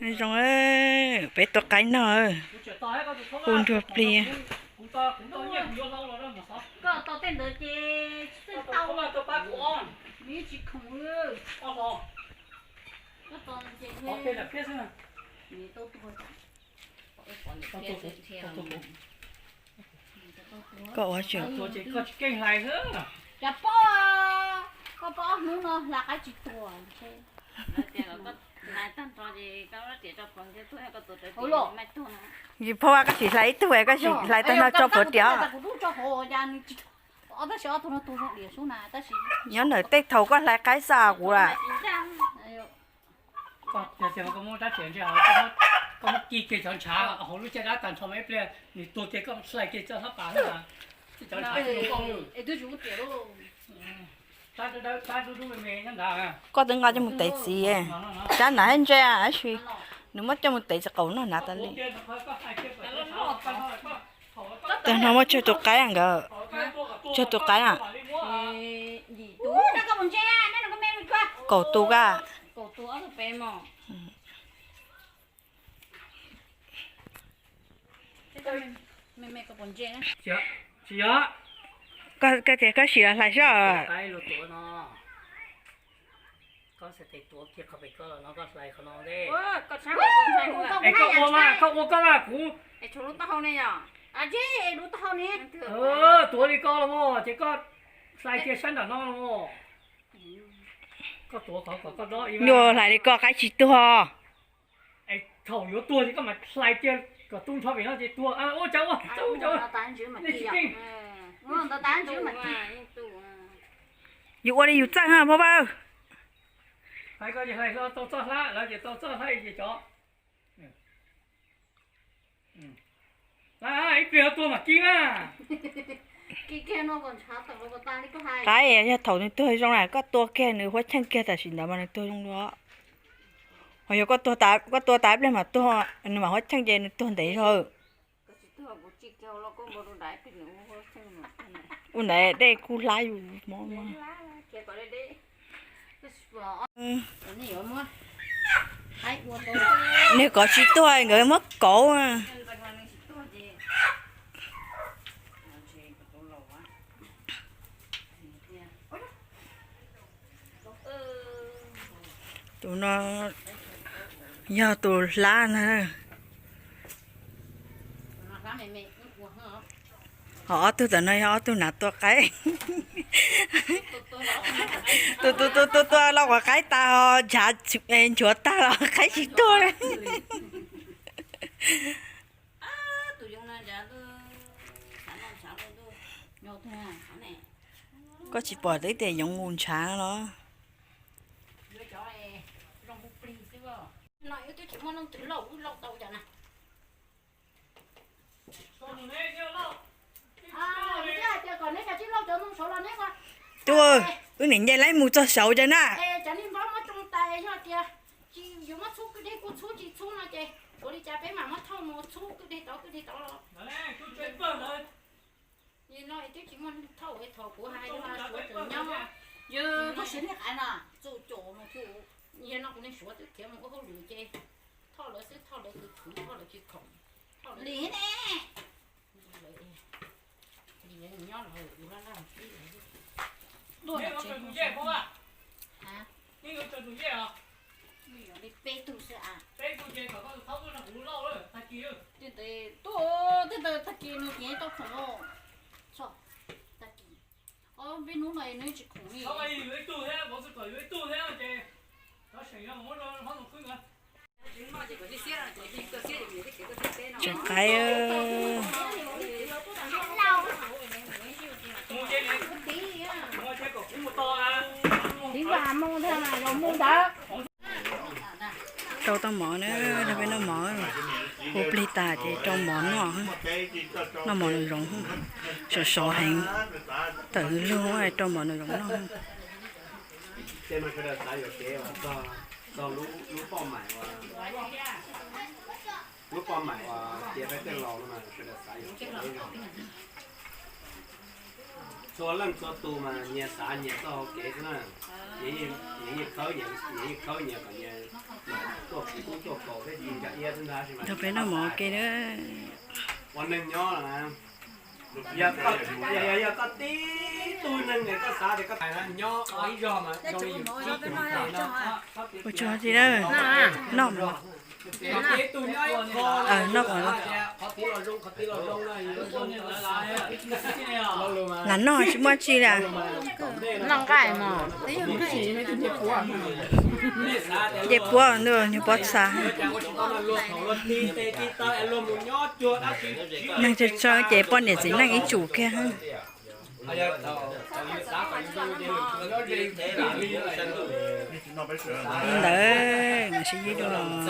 Zoo, peb tua qaib noj, hu nruag plig. Koj ua tsis, koj pom, koj pom ob hnub no hla qaib tsis tuag. Yim phauj, koj sim hlais ib tug, koj sim hlais tag nrho tso puav tias. Nyob ntawm tej thaum koj hlais qaib xa kuv lawm. Koj muab rab riam ntse, koj muab kis kiag cov ntshav hauv lub caj dab tag nrho mas ib pliag nws tuag kiag koj hlais kiag txoj hlab pas na. Cov ntshav, koj twb nqa coj mus tev txiv, cov ntshav ntawd ntse tab sis nws muab coj mus tev txiv qaum noj hnav tas li. Tag no muab tsawg tus qaib nkawd, tsawg tus qaib na. Kaum tus ka. Koj tias koj sim los hlais saib. Koj ua mas, koj ua koj mas kuv tuav li koj los ces koj hlais kiag sab nram no los. Koj tuav qhov kom koj dob, nyuam hlais li koj qaib tsis tuag. Es thaum yuav tuag ces koj mam hlais kiag kom tu nrho pem no ces tuag. Ua cas ua, nej tsis keej. Yus ua li yus txawj ha Paj Paj. Hais koj ces hais tau txoj hlab, lawv ces tau txoj hlab ces cov. Ib pliag tuag mam kib na. Qaib yog thaum nws tuag zoo na, koj tua kiag nws huab cheej kiag tam sim ntawd mas nws tuag zoo dua. Ho yog koj tua tas ib pliag mas tuag, nws mam huab cheej ces nws tuag ntev zog. Ua ntawd dej kuj hlab yus mob. Nws kov tsis tuag nkawd muab kauv. Tus no yog tus hlab na. Ho ob tug tom no yog ob tug hnav tua qaib. Tus tus tus tus tua los quav qaib tas ho ntshav nchuav tag los qaib tsis tuag. Koj tsis pom twb tias yoov nkus ntshav los? Tub, wb nim nce laib mus txog saud cov na. Li ne. Li peb tug xwb a. Tej ntawd tag kis nws tias tau khoom. Tag kis, ob peb hnub no nws tsis khoom li. Tsev qaib. Rau tau mov na, peb noj mov, hu plig tas ces rau mov noj, noj mov nws zoov, sov sov heev, tawm hwv lug rau mov nws zoov noj. Txhua leej txhua tus mas nyias xav nyias txoj hauv kev xwb na. Nyias yeej khawb nyias, nyias yeej khawb nyias kom nyias tuaj kub tuaj kaus thiab ci ntsa iab xwb ntag. Nrog peb noj mov ua ke na. Ua neeg nyob los na, yog, yog, yog koj tib tug neeg es koj xav tias koj nyob ib zog mas zoo li yus tib tug no. Ua tsaug txiv na, noj mov. Noj qhov, lam noj tsis muaj tsi li. Noj nqaij mog. Ncej puab ntuj, ncej puab txha. Neeg tsawg tsawg ces poj niam txiv neej ib tsum kiag. Li ntawd mas sib ntsib dua los.